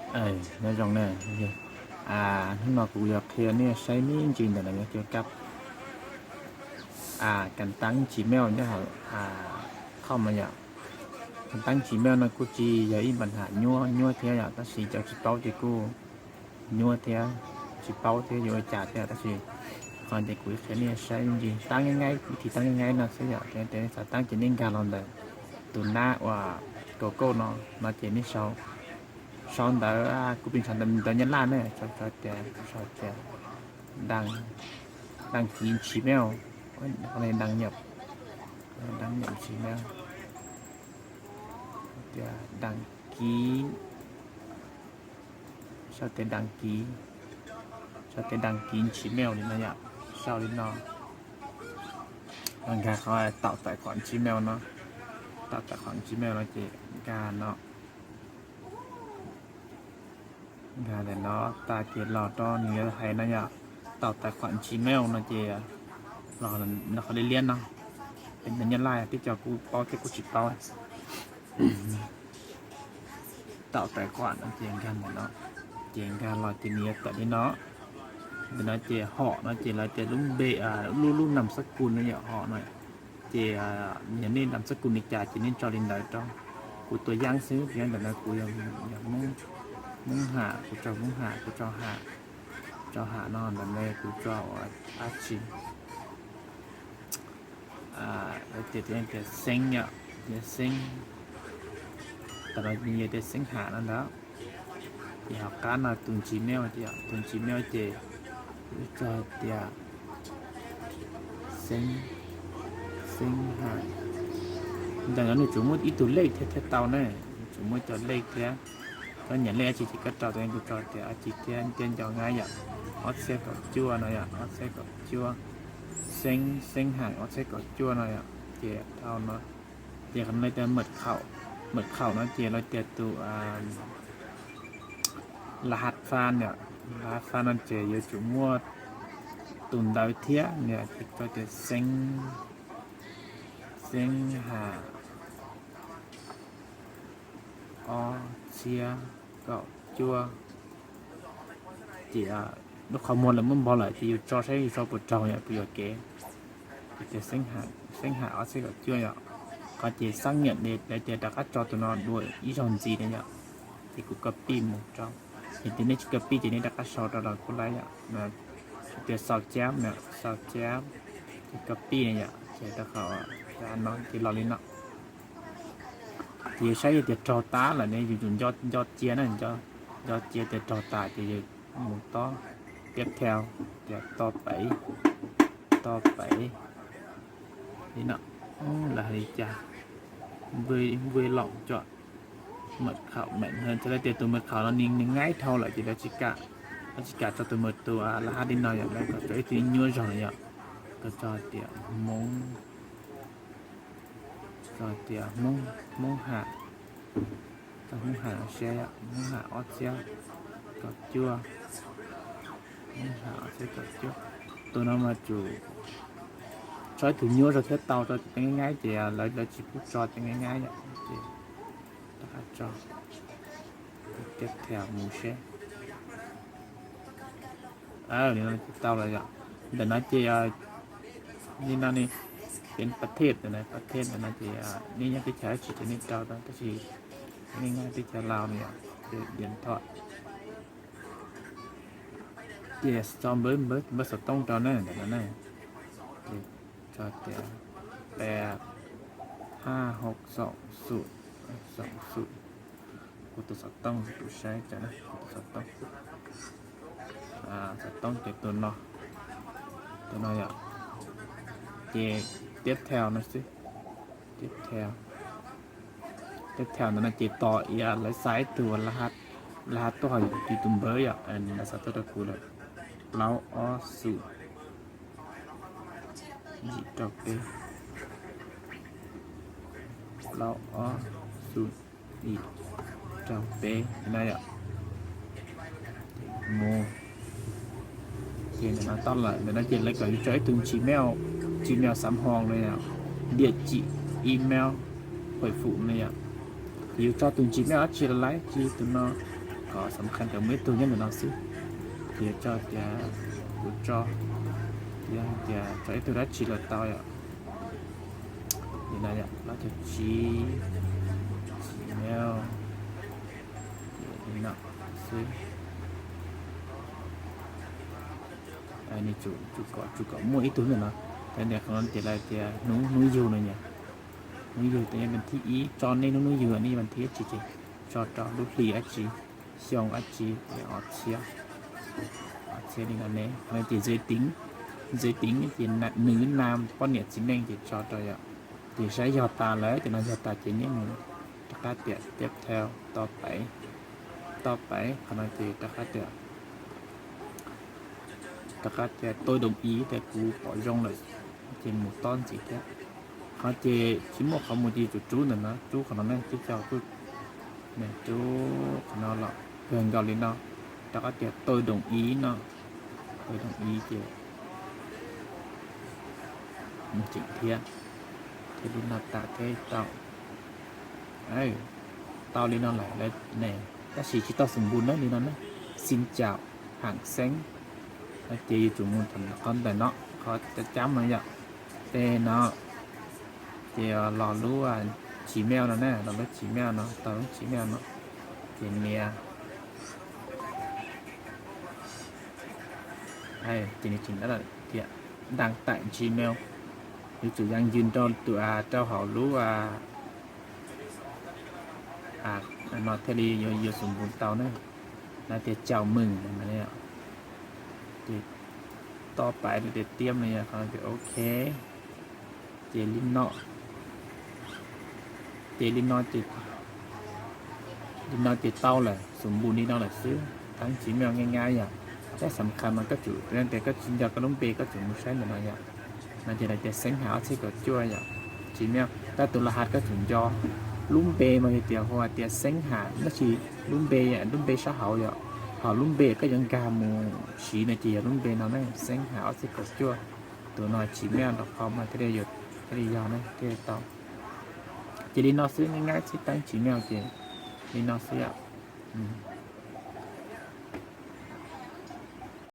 Nyob zoo na, hnub no kuv yuav qhia nej saib me ntsis ntawm no yog kev kab kas taab Gmail nyob hauv Chrome no yom. Kas taab Gmail no kuj tsis yog ib npa nham nyuaj nyuaj thiab yom, tab sis cov tsis paub ces kuj nyuaj thiab, tsis paub thiab yuav ua cas thiab, tab sis qhov ces kuv qhia nej saib me ntsis tab nqaij nqaij, vib thib tab nqaij nqaij no xwb yom. Ces nej xav tab ces nej nkag los ntawm tus nab uas Google no, no ces nej sau, sau ntawv, kuv pheej sau ntawv Nyab Laj na, sau tias, sau tias đăng, đăng ký Gmail, đăng nhập, đăng nhập Gmail, tias đăng ký, sau tias đăng ký, sau tias đăng ký Gmail li no yom, sau li no. Nkag qhov tạo tài khoản Gmail no, tạo tài khoản Gmail no ces nkag no. Nkag ntawm no tag ces los rau nws yuav hais no yom, tạo tài khoản Gmail no ces los qhov liab liab no. Peb Nyab Laj twb cov kuj paub thiab kuj tsis paub. Tạo tài khoản no ces nkag ntawm no, ces nkag los ces nws yuav tawm li no. Ntawm no ces họ no ces lawv tias lub npe, lub, lub nab xab kus no yom, họ no. Ces yog nej nab xab kus li cas ces nej tso li ntawd rau. Kuv tua yab xwb, yog ntawm no kuv yog Hmoob Ham, kuv tso Hmoob Ham, kuv tso Ham, tso Ham no, ntawm no kuv tso ua dab tsi, tias, tias Xeeb yom, tias Xeeb, tam no yog tias Xeeb Ham no ntag. Ces hauv qab no tus Gmail, tus Gmail ces kuv tso tias Xeeb, Xeeb Ham. Ntawm no nws tsuas muaj ib tug lej thiab thiaj tau na, nws tsuas muaj cov lej thiab. Koj nyiam lej dab tsi ces koj rau, tus no kuv tso tias dab tsi thiab, ntiab nco nqaij yom, ob txhiab kaum cuaj no yom, ob txhiab kaum cuaj, Xeeb, Xeeb Ham ob txhiab kaum cuaj no yom, ces tau no. Ces qhov no lawv tias mật khẩu, mật khẩu no ces lawv tias tus la hat fan yom, la hat fan no ces yuav tsum muaj tus ntawd thiab, ces tso tias Xeeb, Xeeb Ham ob txhiab kaum cuaj. Ces lub qhov muag lawv muab npog lawm ces yus tso saib yus tso puas raug yom, puas yuam kev. Ces tias Xeeb Ham, Xeeb Ham ob txhiab kaum cuaj yom. Qhov ces xác nhận li lawv tias rov qab tso tus no dua ib zaug ntxiv na yom. Ces kuv copy mus rau. Yog tias nej tsis copy ces nej rov qab sau rau los kuj laib yom. Tias sau chab na, sau chab, ces copy na yom, ces rau qhov no ces los li no. Ces saib yog tias raug tab lawm ne yus tsum nco cia na, nco cia tias raug tas ces yus mus tob tiếp theo, tias tob pem, tob pem li no, lawv hais li cas, vui lòng chọn mật khẩu mẹ hơn, txhais tias tus mật khẩu no nws nqaib dhau lawm ces lawv tsis kam, lawv tsis kam tso tus mật, tus la hat li no yom, lawv kom tso ib tug nyuaj zog no yom, kom tso tias Hmoob, tso tias Hmoob, Hmoob Ham, tso Hmoob Ham seb, Hmoob Ham ob txhiab kaum cuaj, Hmoob Ham ob txhiab kaum cuaj. Tus no mas tsum tso ib tug nyuaj zog thiab tau, tso tej nqaij nqaib ces lawv, lawv tsis pub tso tej nqaij nqaib yom, ces rov qab tso, tiếp theo mus seb. Li no ces tau lawm yom. Ntawm no ces li no ne, peb pas thej ntawm no, pas thej ntawm no ces nej nyob teb chaws dab tsi ces nej rau tau, tab sis nej nyob teb chaws Laus no yom, ces điện thoại. Ces tso npawb, npawb xov tooj rau na, ntawm no na. Ces tso tias peb ha hauv xoom xum, xoom xum. Kuv tus xov tooj, kuv saib cas na, kuv tus xov tooj. Xov tooj ces tus no, tus no yom. Ces tiếp theo no xwb, tiếp theo, tiếp theo ntawm no ces tos ib, lawv xa ib tug la hat, la hat tuaj hauv yus tus npawb yom, lawv xa tuaj rau kuv lawm, plaub ob xum yim rau peb, plaub ob xum yim rau peb no yom. Mus, ces ntawm no tau lawm, ntawm no ces lawv kom yus tso ib tug Gmail, Gmail xav hoo no yom, địa chỉ email, huệ phủ no yom. Ces yus tso tus Gmail dab tsi los laib, tsis tus no, kom xam khas kom muaj ib tug nyob ntawm no xwb. Ces tso tias kuv tso, yog tias tso ib tug dab tsi los tau yom. Li no yom, plaub caug tsib, Gmail, li no xwb. Nws tsum, tsum kom, tsum kom muaj ib tug ntawm no. Ces qhov no ces lawv tias hnub, hnub yug no yom. Hnub yug tias yog vas thib ib, tso nej lub hnub yug, nej yog vas thib dab tsi ces tso rau lub hli dab tsi, xyoo dab tsi, ob txhiab, ob txhiab li no ne. Qhov no ces giới tính, giới tính ces nam, nữ nam, poj niam txiv neej ces tso rau yom. Ces saib yog tas lawm, ces no yog tas ces nej mus rov qab tias tiếp theo, tau pais, tau pais, qhov no ces rov qab tias, rov qab tias tôi đồng ý tias kuv pom zoo lawm, ces mus tob ntxiv thiab. Qhov ces tsis muaj qhov mus ces tsum rub ntawm no, rub qhov no ne, tib co kuj rub qhov no los kawg nkaus li no, rov qab tias tôi đồng ý no, tôi đồng ý ces tseem thiab, thiab li no tas thiab tau. Tau li no lawm ne, tab sis tsis tau xum npus na, li no na, xin chào hãng xeeb. Ces yuav tsum mus tham qhov ntawm no, qhov cab cab no yom. Ces no, ces los lub Gmail no na, los lub Gmail no, tau lub Gmail no, ces nias, ces nws tseem tias đăng tải Gmail, yuav tsum yaj ywg rau tus, rau hauv lub no thiaj li yuav xum npus tau na. Lawv tias chào mừng no, ces tau pais tias tiếp no yom, qhov no ces ok. Ces li no, ces li no ces, li no ces tau lawm, xum npus li no lawm xwb, teeb Gmail nyaj nyab yom. Tab xam khas mas koj tsum, tias koj tsis nco koj lub npe koj tsum mus saib ntawm no yom. No ces lawv tias xeeb hais ob txhiab kaum cuaj yom, Gmail, tab tus laj has koj tsum nco. Lub npe mas yog tias hu hais tias xeeb hais, tab sis lub npe, lub npe sab hauv yom, ho lub npe koj yuav nkag mus siv no ces yog lub npe no ne, xeeb hais ob txhiab kaum cuaj. Tus no Gmail rau qhov mas thiaj li yog ne, thiaj li tau. Ces li no xwb, nyaj nyab xwb, teeb Gmail ces li no xwb yom.